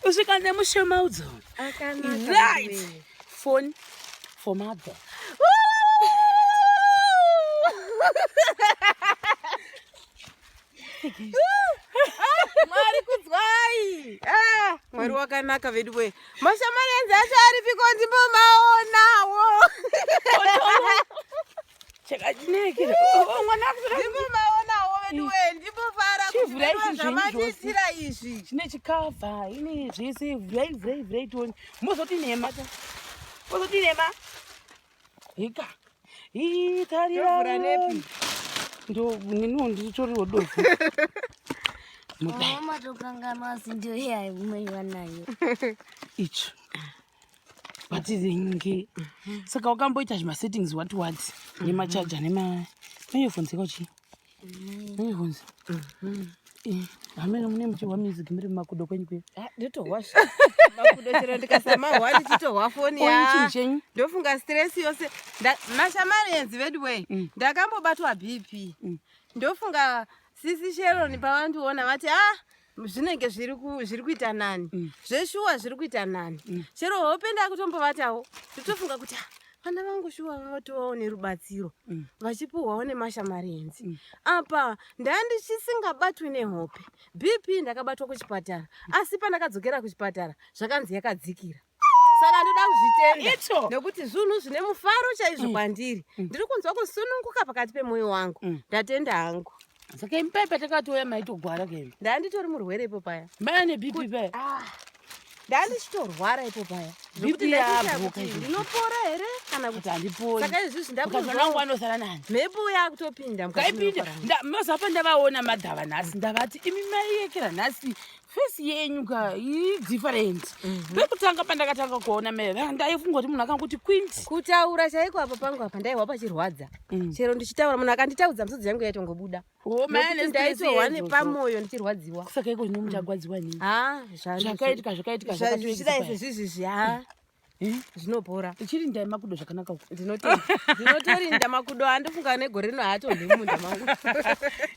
Usvika nemushemaudzo. Right. Phone for mother. Mwari kudzwai. Ah, Mwari wakanaka vedu we. Mashamarienzi acho aripiko ndimbomaonawo. Chakadinekera. Oh, mwana akutora. Ndimbomaonawo vedu we. Ndimbofara kuti Chivhurai vedu zvinhu zvenyu zvose. zvamatiitira izvi. Chine chikavha, ine zvese, vhurai vhurai vhurai tione. Mozoti nhema. Mozoti nhema. Hika. Tovhura nepi? Ndo neniwo nditoriwo dofo. Mudai Mama tokanganwa asi ndiyo yaimaiwa nayo. icho. Batiringe. Saka wakamboita zvimasettings what what nemachaja nema earphones iko chii? Earphones. Eh, hameno mune muchihwa music muri mumakudo kwenyu kuya. Ah, Ndotohwa makudo chero ndikasamahwa ndichitohwa foni Oyi chinhu ya. chenyu. Ndofunga stress yose. Mashamarienzi vedu we. Ndakambobatwa BP. Ndofunga sisi Sharon pavandiona vati ah zvinenge zviri zviri kuita nani. Zveshuwa zviri kuita nani. Chero hope ndakutombovatawo. Ndotofunga kuti ah, vana vangu shuwa vatovawo nerubatsiro vachipuhwawo nemashamarienzi. Apa ndandichisingabatwi nehope. BP ndakabatwa kuchipatara asi pandakadzokera kuchipatara zvakanzi yakadzikira. Saka ndoda kuzvitenda Icho. nekuti zvinhu zvine mufaro chaizvo kwandiri. Ndiri kunzwa kusununguka pakati pemwoyo wangu. Ndatenda hangu. Saka imi pai patakatouya maitogwara kemi. Ndanditori murwere ipo paya. Maya neBP paya. Ndandichitorwara ipo paya. BP Zvekuti ndaitoshaya yabhuka kuti izvozvo. ndinopora here kana Kuti kuti handiponi. saka izvizvi Mukadzi wangu ndakunzwa anosara nani? mhepo yakutopinda mukati Kaipinda. meropa rangu. Mazapa ndavaona madhava nhasi ndavati imi maiyekera nhasi face yenyu ka idifferent. Pekutanga pandakatanga kuona mai ndaifunga kuti munhu akanguti kwindi. Kutaura chaiko apa pangu apa ndaihwa pachirwadza. Chero ndichitaura munhu akanditaudza misodzi yangu yaitongobuda. Oh, mai Nekuti ane stress ndaitohwa yeizvozvo. nepamoyo ndichirwadziwa. Saka iko zvino muchagwadziwa nei? Ah, Zvakaitika zvakaitika zvichidai zvakatoitika. sezvizvizvi ha zvinopora. Chirindai makudo zvakanaka uko. Ndinotorinda makudo andofunga negore rino haatonhi mumunda mangu.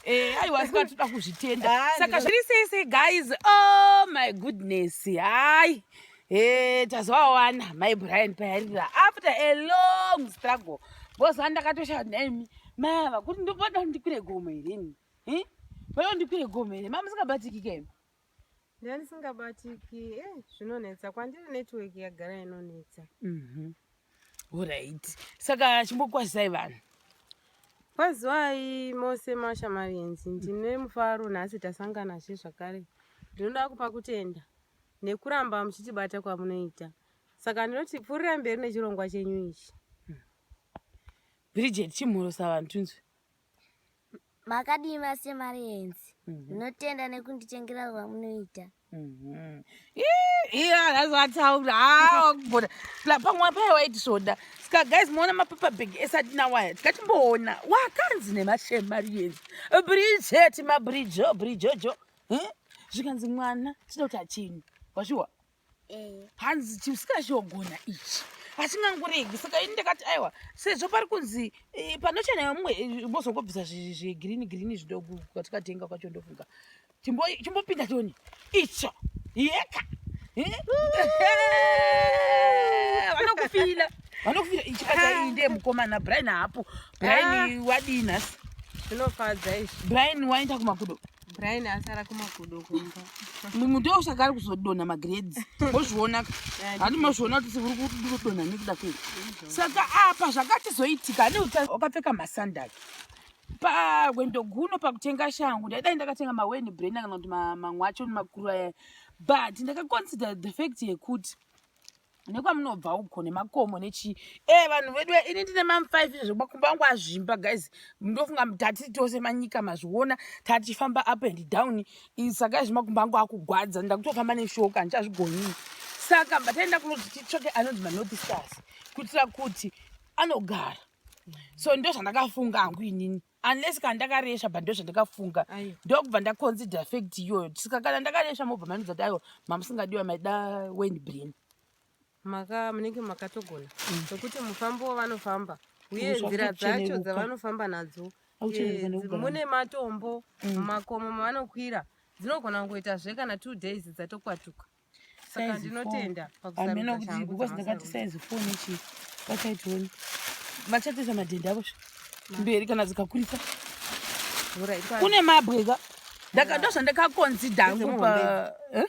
Eh, aiwa asi kwatoda kuzvitenda. Ah, Saka zviri sei sei guys? Oh my goodness. Hai. Eh, tazovawana mai Brian payarira after a long struggle. Boss ndakatoshaya nemi. Mai ava kuti ndoda ndikwire gomo here ini? Eh? Voda ndikwire gomo here? Mama musingabatiki ke? Ndandisingabatiki zvinonetsa kwandiri network yagara inonetsa. Alright. Saka chimbokwazisai vanhu. Kwaziwai mose mashamarienzi, ndine mufaro nhasi tasanganazve zvakare. Ndinoda kupa kutenda nekuramba muchitibata kwamunoita. Saka ndinoti pfuurirai mberi nechirongwa chenyu ichi. Bridget chimhorosa vanhu tunzwe. Makadii masemarienzi. Ndinotenda nekunditengera kwamunoita. Iya, nhasi wataura. Wakugona. Pamwe paya waitisoda. Saka guys, muona mapaper bag esati nawaya. Tikatimboona wakanzi nemashemarienzi. Bridget mabrijo brijojo. Eh? Zvikanzi mwana tinoda kuti achinhu. Washuwa? Eh. Hanzi chisikachogona ichi hachingangoregi. Saka ini ndakati aiwa sezvo pari kunzi panochena mumwe mozongobvisa zvegirini girini zvidogo kwatikatenga kwacho ndofunga chimbopinda tione icho yeka. Vanokufila vanokufila ichikata iyi ndiye mukomana Brian hapo. Brian wadii nhasi? Zvinofadza izvi. Brian waenda kumakudo. Brian asara kumakudo kumba. Ndosaka ari kuzodonha magrades. Mozviona handi mozviona kuti uri kudonha nekuda kwei. Saka apa zvakatizoitika wakapfeka masandals parwendo guno pakutenga shangu ndaidai ndakatenga maweni brain kana kuti mamwe acho makuru aya, but ndakaconsider the fact yekuti nekwamunobva uko nemakomo nechii vanhu vedu ini ndine mam 5 izvo makumbo angu azvimba guys. Ndofunga tati tose manyika mazviona tachifamba up and down. Saka izvi makumbo angu akugwadza ndakutofamba neshoka handichazvigoni. Saka bataenda kunoti titsvake anonzi manorth stars kuitira kuti anogara. So ndo zvandakafunga hangu inini, unless kana ndakaresva, but ndo zvandakafunga. Ndokubva ndaconsider fact iyoyo. Saka kana ndakaresva mobva manudza kuti aiwa mamusingadiwa maida wayne brain. Maka munenge makatogona nokuti mufambo wavanofamba uye nzira dzacho Zvakucheneruka. dzavanofamba nadzo Aucheneruka nekugara. mune matombo mumakomo mavanokwira. Dzinogona kungoita zve kana 2 days dzatokwatuka. Saka ndinotenda pakusarudza shangu. Because ndakati size 4 nechi vachaitioni. Vachatoisa madhende avo mberi kana dzikakurisa. Kune mabwe ka. Ndozvandakakonzida hangu pa eh?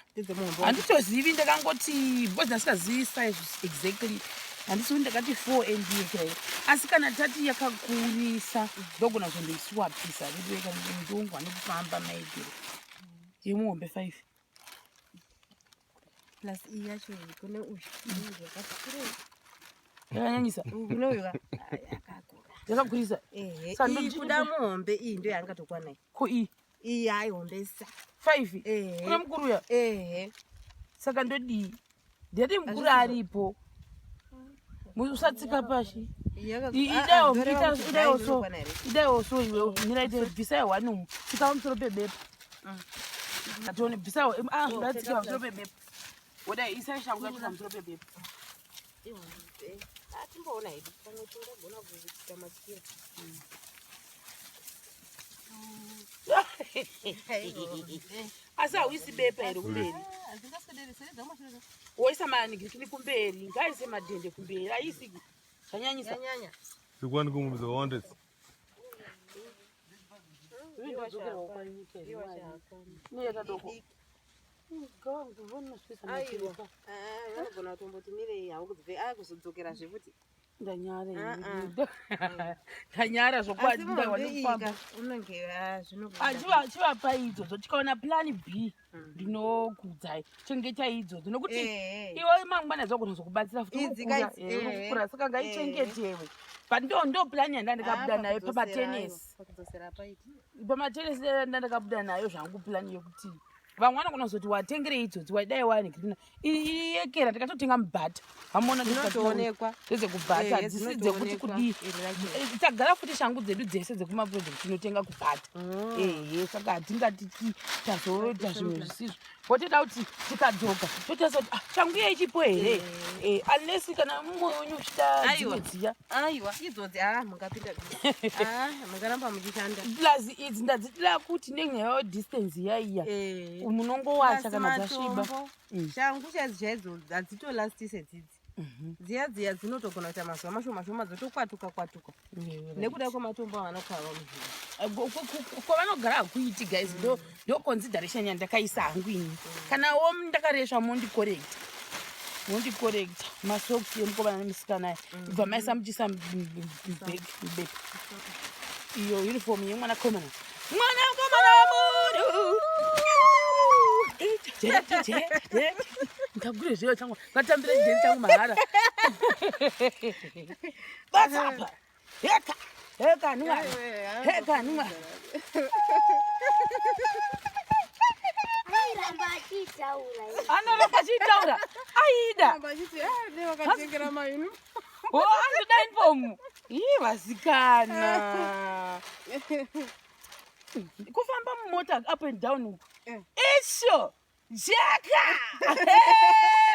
Handitozivi, ndakangoti because ndasikazivi size exactly, handisi kuti ndakati 4 and here, asi kana tati yakakurisa ndogona kuzondoiswapisa ndongwa nekufamba maigiro yemuhombe 5 plus iyi yacho kune uyu yakanyanyisa, kune uyu yakakura, yakakurisa. Ehe, kuda muhombe iyi ndo yangatokwana. Ko iyi? Iyi haihombesa. 5 kune mukuru uya. Ehe. Saka ndodii? Ndati mukuru aripo, usatsika pashi. Idaiwo so, iwe miraite, bvisai one umu, tsika pamusoro pebepa tione. Bvisai, ndatsika pamusoro pebepa. Wodai, isai shangu yacho pamusoro pebepa. Timboona hedu, pamwe tingagona kuita matyira. Asi hauisi bepa here kumberi? Woisa manigirikini kumberi, ngaise madhende kumberi. Aisi zvanyanyisa. Yanyanya. Sikwani kumwe dzakawanda idzi. Neyakadoko. Aiwa, vanogona kutomboti mirei havo kudzibve akuzodzokerazve futi. Ndanyara, ndanyara zvokwadi. Asi muhombe iyi ka, unenge zvinobuda. Chivapa idzodzo, tikaona plan B ndinokudzai. Chengetai idzodzo nokuti iwe mangwana dzogona zokubatsira futi. Idzi kaidzi, Urikukura, saka ngaichengetewe. But ndo plan yanda ndikabuda nayo pamatenesi. Pakudzosera paiti. Pamatenesi nda ndakabuda nayo zvangu plan yekuti vamwe vanogona kuzoti watengere idzodzi, waidai wanegrina iyekera, tikatotenga mubhata vamona. Dzinotoonekwa. Ndedzekubhata, hadzisi dzekuti Dzinotoonekwa. Kudii. Iri racho. Tagara futi shangu dzedu dzese dzekumaproject tinotenga kubhata. Ehe, saka hatingati tazoita zvimwe zvisizvo, votoda kuti tikadzoka totarisa kuti, ah, shangu iye ichipo here? Unless kana mumwe wenyu uchida Aiwa. dzimwe dziya. Aiwa, idzodzi mungapinda, mungaramba muchishanda. Plus idzi ndadzidira kuti nenyaya yedistance yaiya munongowacha kana dzasviba. Matombo. Shangu chaidzo chaidzo hadzitolastise dzidzi dziya dziya, dzinotogona kuita mazuva mashoma shoma dzotokwatuka kwatuka nekuda kwematombo avanokava muzviro. Kwavanogara hakuiti, guys. Ndo consideration yandakaisa hangu ini. Kanawo ndakaresva, mondicorrecta, mondicorrecta. Masocks emukomana nemusikana aya, ibva maisa muchiisa mubag, mubepa. Iyo uniform yemwanakomana, mwanakomana wemunhu. Ndagure zviyo changu, ngatambire chidheni changu mahara. Batsapa heka heka nimwana, heka nimwana. Airamba achitaura. Anoramba achitaura, aida. Vachiti nevakatengera mauniform. O, anoda uniform. Ii, vasikana, kufamba mumota up and down uku. Isho jeka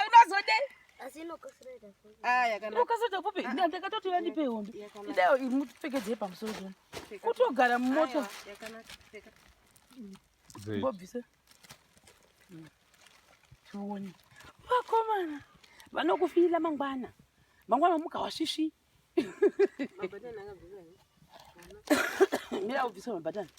unozode. Asi inokasira fupi. Yakanaka. Ukasota fupi, ndakatoti vandipe hombe. Yakanaka. Idayo mupfekedzei pamusoro tona kutogara mumota. Aiwa, yakanaka. Pfeka. Dzei. Mbobvise tione vakomana vanokufira mangwana, mangwana muka wasvisvi. Mabhatani akabvisa here? Mira, ubvise mabhatani.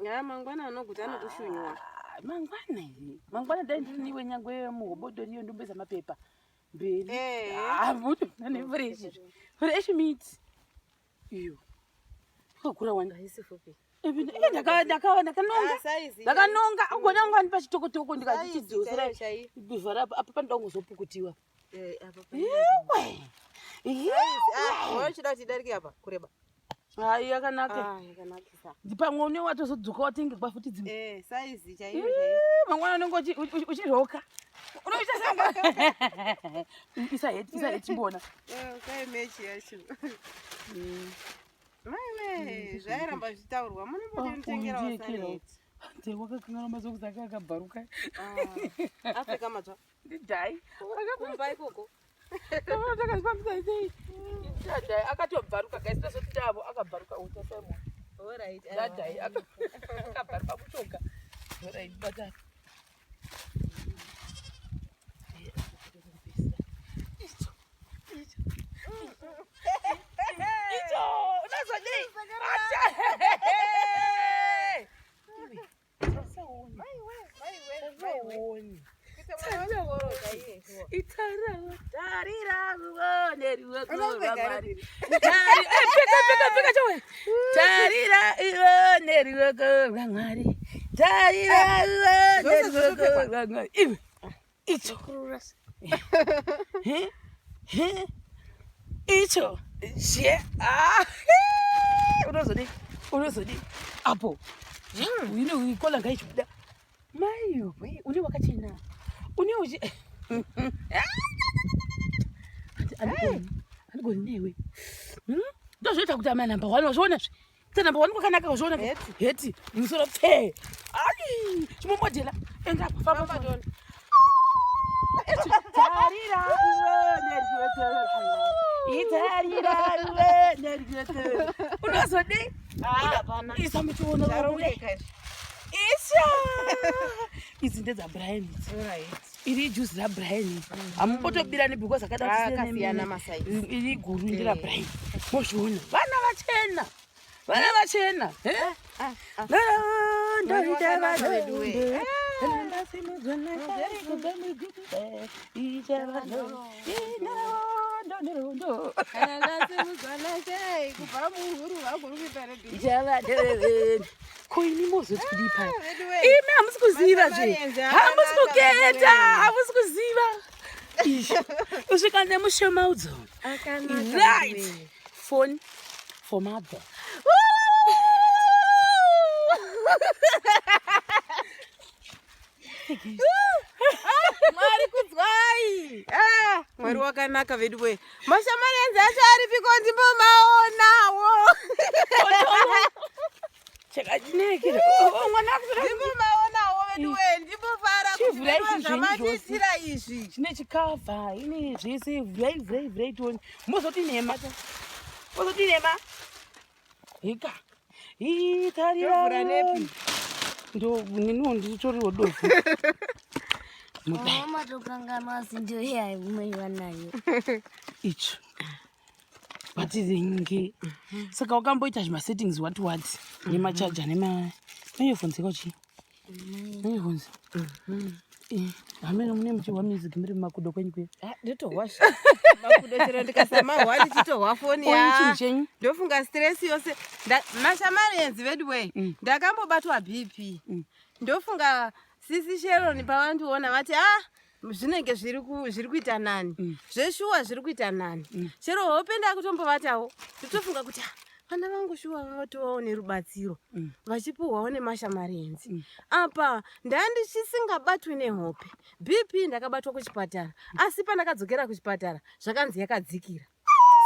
Ya, mangwana anoguta anokushunywa. Ah, mangwana here? Mangwana dai ndiniwe nyangwe muhobodori iyo ndomboisa mapepa mberi. Ah, mutoona nefresh fresh meat iyo yakakura wani. Haisi fupi. Ndakanonga. Saizi. Ndakanonga, ugona kunga ndipa chitokotoko ndikati Saizi chidzosera. chaiyo. Vhara apa, panoda kungozopukutiwa. Apa Iwe iwe. Wauchida kuti idarike apa kureba? Hai, yakanaka. Ah, yakanakisa. Pamwe une watozodzoka watengekwa futi dzimwe. Saizi chaiyo chaiyo. Mangwana unenge uchiroka, unoita sanga. Isa heti, isa heti, chimboona. Kai mechi yacho. Maiwe, zvairamba zvichitaurwa, munombotengera wasaneti. Wakakangana masokisi ake akabvaruka. Apfeka matsva. Ndidhai. Kumba ikoko. Takazvifambisa sei? Ndidhai, akatobvaruka, guys. Tazoti davo akabvaruka utasaimona. Alright, aiwa. Dadai akabva ari pakuchoka. Alright, bata. Icho. Icho. Icho, unozodii? Acha. Sasaoni. Maiwe, maiwe, maiwe. Sasaoni. Kuita mwana wechikoro chaiye. Itarira, tarira uone ruoko Unopfeka rwaMwari. here? Eh, pfeka, pfeka, pfeka chowe. Tarira uone ruoko rwaMwari. Tarira uone Zvose ruoko zvinopfekwa? rwaMwari. Iwe, icho. Kururasa. He? He? Icho. Je. Ah. Unozodii? Unozodii? Apo. Une ikola ngaichibuda. Maiwe, une wakachena. Une uchi. Andigoni. Andigoni newe. Ndozvoita kuti ama number 1 wazviona zve. Kuita number 1 kwakanaka wazviona. Heti. Heti. Musoro pfee. Ai, chimomodhela. Enda apa famba Famba famba. Tarira uone ruoko rwaMwari. Itarira uone ruoko. Unozodii? Ah, hapana. Isa muchiona ruoko. Zvarongeka izvi. Isa. Idzi ndedzaBrian idzi. Alright. Iri ijuzi raBrian. Hamumbotobirani because akada Ah, kuti akasiyana masaizi. Iri guru nderaBrian. Mozviona. Vana vachena. Vana vachena. Eh? Ah, ah. Nhoroondo Mwari wakanaka ichava veduwe. nhoroondo. Ndasimudzwa naShe kubva muguruva. Ichava nhoroondo. Nhoroondo, nhoroondo. Kana ndasimudzwa naShe kubva muhuru hwaguru kuita redhi. Ichava nhoroondo. Ko imi mozoti kudii paya? Veduwe. Imi hamusi kuziva zve. Masamarenzi Hamusi akanaka kuketa, veduwe. hamusi kuziva. Izvi, kusvika nemushemaudzo. Akanaka Right. veduwe. Phone for mother. Mwari kudzwai. Ah, Mwari wakanaka veduwe. Mashamarienzi acho aripiko ndimbomaonawo. Chakachinekera. Oh, mwana akutora Ndimbomaonawo veduwe. Ndimbofara kuti Chivhurai veduwe zvinhu zvenyu zvose. zvamatiitira izvi. Chine chikavha, ine zvese, vhurai, vhurai, vhurai tione. Mozoti nhema. Mozoti nhema. Hika. Itarira. Ndovhura nepi? Ndo niniwo nditoriwo dovhu. Mudai. Mama tokanganwa asi ndiyo yaimaiwa nayo. Icho. Batiringe. Saka wakamboita zvimasettings what what nemachaja nema earphones ikochi. Earphones. Hameno mune muchihwa music muri mumakudo kwenyu kuya. Ah, Nditohwa makudo chero ndikasamahwa ndichitohwa foni Oyi ya. chinhu chenyu. Ndofunga stress yose. Mashamarienzi veduwe. Ndakambobatwa BP. Ndofunga sisi Sharon pavandiona vati ah zvinenge zviri kuita nani. Zveshuwa zviri kuita nani. Chero hope ndakutombovatawo. Ndotofunga kuti ah, vana vangu shuwa vatovawo nerubatsiro. Vachipuhwawo nemashamarienzi. Apa ndandichisingabatwi nehope. BP ndakabatwa kuchipatara. Asi pandakadzokera kuchipatara zvakanzi yakadzikira.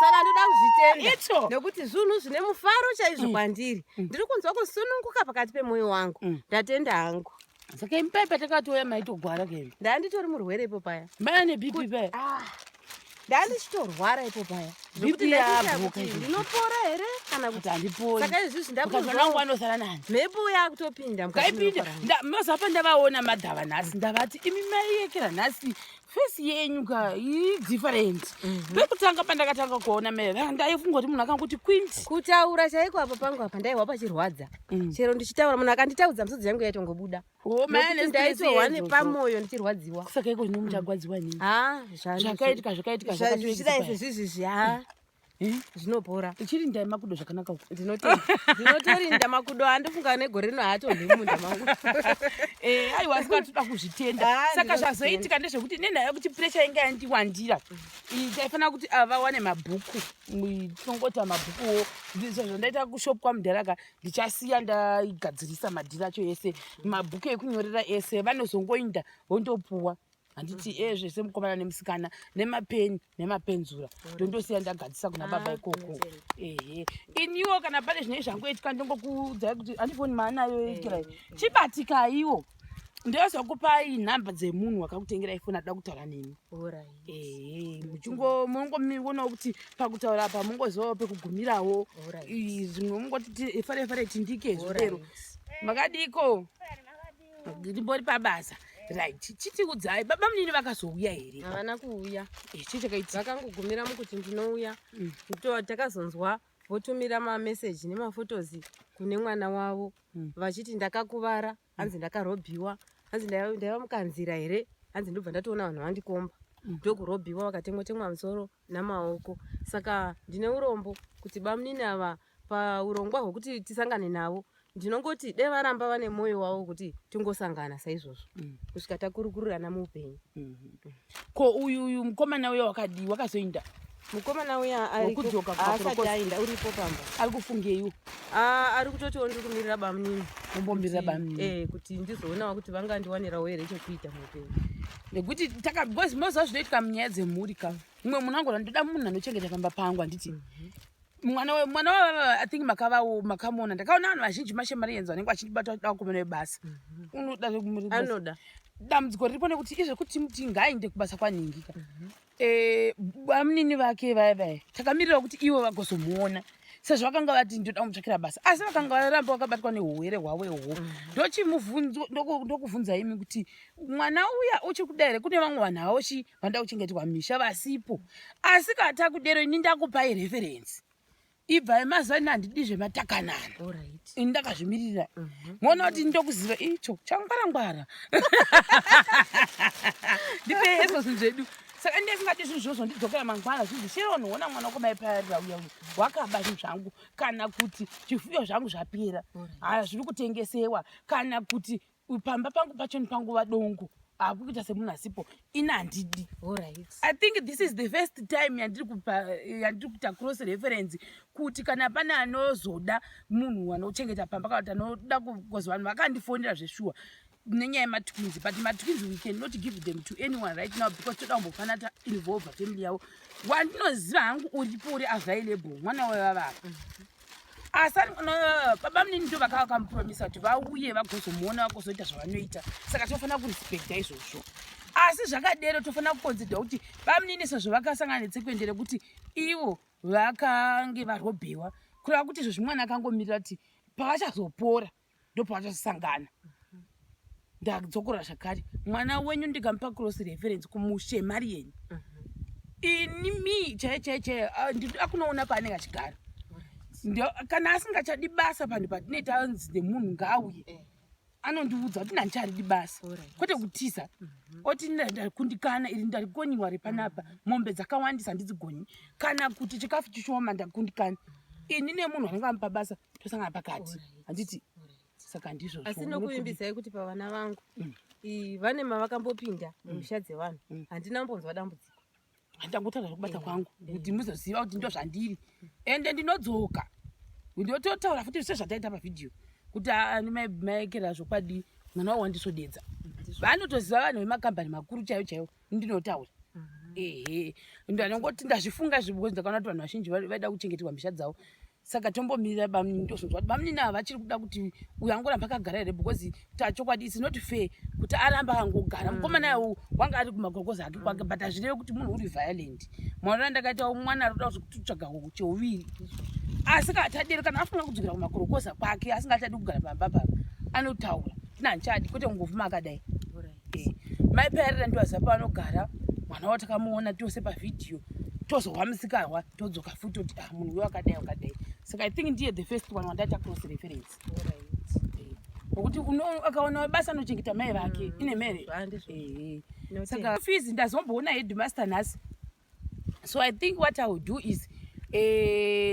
Saka ndoda kuzvitenda Icho. nekuti zvinhu zvine mufaro chaizvo kwandiri. Ndiri kunzwa kusununguka pakati pemwoyo wangu. Ndatenda hangu. Saka imi pai patakatouya maitogwara kemi. Ndanditori murwere ipo paya. Maya neBP paya. Ndandichitorwara ipo paya. BP Zvekuti ndaiita yabhuka kuti izvozvo. ndinopora here kana Kuti kuti handiponi. Saka izvizvi Mukadzi wangu anosara nani? mhepo yakutopinda mukati Ngaipinde. meropa rangu. Mazapa ndavaona madhava nhasi ndavati imi maiyekera nhasi fesi yenyu ka idifferent. Pekutanga pandakatanga kuona mai ndaifunga kuti munhu akangoti kwindi. Kutaura chaiko apa pangu apa ndaihwa pachirwadza. Chero ndichitaura munhu akanditaudza misodzi yangu yaitongobuda. Oh, mai Nekuti ane stress ndaitohwa yezvozvo. nepamoyo ndichirwadziwa. Saka iko zvino muchagwadziwa nini? Ah, Zvakaitika zvakaitika zvichidai zvakatoitika. sezvizvizvi ha zvinopora. Tichiri makudo zvakanaka uko. Ndinotorinda makudo andofunga negore rino haatonhi munda mangu. Aiwa asi kwatoda kuzvitenda. Ah, Saka ndinozvitenda. zvazoitika ndezvekuti nenhaya yekuti pressure inga yandiwandira. Taifanira kuti vawane mabhuku. Tinongota mabhukuwo. Ndizvo zvandaita kushop kwamudharaka ndichasiya ndaigadzirisa madhiri acho ese. Mabhuku ekunyorera ese vanozongoinda vondopuwa. Handiti zvese mukomana nemusikana nemapeni nemapenzura ndondosiya ndagadzisa kuna baba ikoko. Ehe, iniwo kana pane zvinenge zvangoitika ndongokuudzai kuti andifoni maanayo ikirai chibatikaiwo. Ndozokupai nhamba dzemunhu wakakutengerai foni ada kutaura nemi. Ehe, muchingo munongomionawo kuti pakutaura apa mungozivawo pekugumirawo. Zvimwe mungoti fare fare tindike zvidero. Makadiko? Ndimbori pabasa. Right, chitiudzai baba munini vakazouya here? Havana kuuya. Eh, chii chakaitika? Vakangogumira mukuti ndinouya. Takazonzwa votumira mameseji nemafotozi kune mwana wavo vachiti ndakakuvara, hanzi ndakarobhiwa, hanzi ndaiva mukanzira here, hanzi ndobva ndatoona vanhu vandikomba ndokurobhiwa, vakatemwa temwa musoro namaoko. Saka ndine urombo kuti bamunini ava paurongwa hwekuti tisangane navo, ndinongoti dai varamba vane mwoyo wavo kuti tingosangana saizvozvo kusvika takurukurirana muupenyu. Ko uyu mukomana uya wakadii, wakazoinda? Mukomana uya Wekudzoka asati kumakorokoza. aenda, uripo pamba. Ari kufungeiwo? Ari kutotiwo ndiri kumirira bamunini. Kumbomirira bamunini. Kuti ndizoonawo kuti vangandiwanirawo here chekuita muupenyu. Nekuti because moziva zvinoitika munyaya dzemhuri ka, mumwe munhu angona ndoda munhu anochengeta pamba pangu, handiti? Mwana wa I think makavawo makamuona. Ndakaona vanhu vazhinji mashamarians vanenge vachindibata vachida vakomana vebasa. Unoda basa. Anoda. Dambudziko riripo nekuti izvekuti muti ngaaende kubasa kwanhingika. Bamunini vake vaya vaya takamirira kuti ivo vagozomuona sezvo vakanga vati ndoda kumutsvakira basa, asi vakanga varamba vakabatwa nehuwere hwavo ihwohwo. Ndokubvunza imi kuti mwana uya uchiri kuda here? Kune vamwe vanhu avo chi vanoda kuchengetwa misha vasipo, asi kana takudero ini ndakupai reference, ibvai mazuva ini handidi zvematakanana. Ini ndakazvimirira. Muona kuti ndokuziva icho changwarangwara, ndipei eso zvinhu zvedu. Saka ndisingadi zvinhu zvozvo ndidzokera mangwana zvinzi Sharon, ona mwana wako maipararira uya uya wakaba zvinhu zvangu, kana kuti zvifuyo zvangu zvapera, haya zviri kutengesewa, kana kuti pamba pangu pachoni panguva dongo akuita semunhu asipo. Ini handidi. I think this is the first time yandiri kuita cross reference kuti kana pane anozoda munhu anochengeta pamba kana kuti anoda, because vanhu vakandifonera zveshuwa nenyaya yematwins, but matwins we cannot give them to anyone right now because toda kumbofana tainvolve family yavo. Wandinoziva hangu uripo uri available mwana wevavava, asi baba munini ndo vakava vakamupromisa kuti vauye vagozomuona vagozoita zvavanoita, saka tofanira kurespekta izvozvo. Asi zvakadero tofanira kuconsider kuti bamunini sezvo vakasangana netsekwende rekuti ivo vakange varobhewa, kureva kuti izvozvi mwana akangomirira kuti pavachazopora ndopavachazosangana. Ndadzokorora zvakare, mwana wenyu ndikamupa cross reference kumushemarieni, ini mi chaiyo chaiyo chaiyo ndinoda kunoona paanenge achigara. Kana asingachadi basa panhu patinoita anzi nemunhu ngaauye, anondiudza kuti nandicharidi basa, kwete kutiza, oti ndakundikana, iri ndarikoniwa repanapa, mombe dzakawandisa handidzigoni, kana kuti chikafu chishoma ndakundikana. Ini nemunhu anenge amupa basa tosangana pakati, handiti? Saka ndizvozvo. Asi nokuvimbisai kuti pavana vangu vane mavakambopinda mumisha dzevanhu, handina kumbonzwa dambudziko. Handangotaura zvekubata kwangu kuti muzoziva kuti ndo zvandiri, ende ndinodzoka ndototaura futi sezvataita pavhidhiyo kuti maekera zvokwadi mwana wavo wandisvodedza. Vanotoziva vanhu vemakambani makuru chaivo chaivo ndinotaura. Ehe, ndanongoti ndazvifunga izvi because ndakaona kuti vanhu vazhinji vaida kuchengeterwa misha dzavo, saka tombomirira bamunini. Ndozvinzwa kuti bamunini ava vachiri kuda kuti uyu angoramba akagara here, because tachokwadi it's not fair kuti aramba akangogara. Mukomana uyu wanga ari kumagogoza ake kwake, but hazvireve kuti munhu uri violent. Mwana ndakaita mwana ari kuda kutsvaga cheuviri, asi kana tadero kana afunga kudzokera kumakorokoza kwake asingachadi kugara pamba papa, anotaura tina handichadi, kwete kungofuma akadai. Maiparira ndiwaziva paanogara mwana wavo, takamuona tose pavhidhiyo, tozohwa musikarwa, todzoka futi toti ah, munhu uyo wakadai wakadai. Saka I think ndiye the first one wandaita cross reference, nokuti akaona basa anochengeta mai vake ine mere. Saka fees ndazomboona headmaster nhasi, so I think what I will do is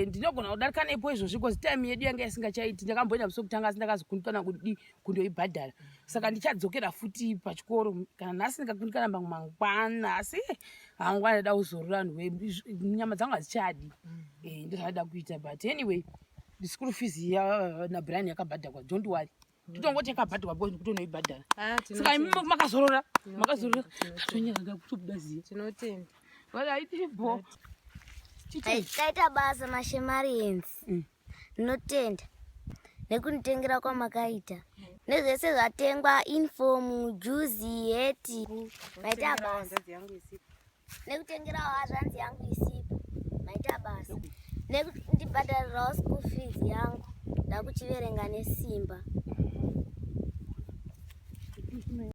ndinogona kudarika nepo izvozvi because time yedu yanga isingachaiti. Ndakamboenda musi wekutanga asi ndakazokundikana kudi kundoibhadhara, saka ndichadzokera futi pachikoro kana nhasi ndikakundikana mamwe mangwana, asi hangu andada kuzorora vanhu, nyama dzangu hadzichadi. Ndozvandada kuita, but anyway school fees naBrian yakabhadharwa, don't worry, totongoti yakabhadharwa because ndikutonoibhadhara. Saka imi makazorora, makazorora, katonyanga kutobuda ziya. Tinotenda. Aitibo. Taita basa maShemarians. Ndinotenda nekunditengera kwamakaita. Nezvese zvatengwa, uniform, juzi, heti. Maita basa. Nekutengerawo hazvanzi yangu isipo. Maita basa. Nekundibhadharirawo school fees yangu. Ndakuchiverenga nesimba.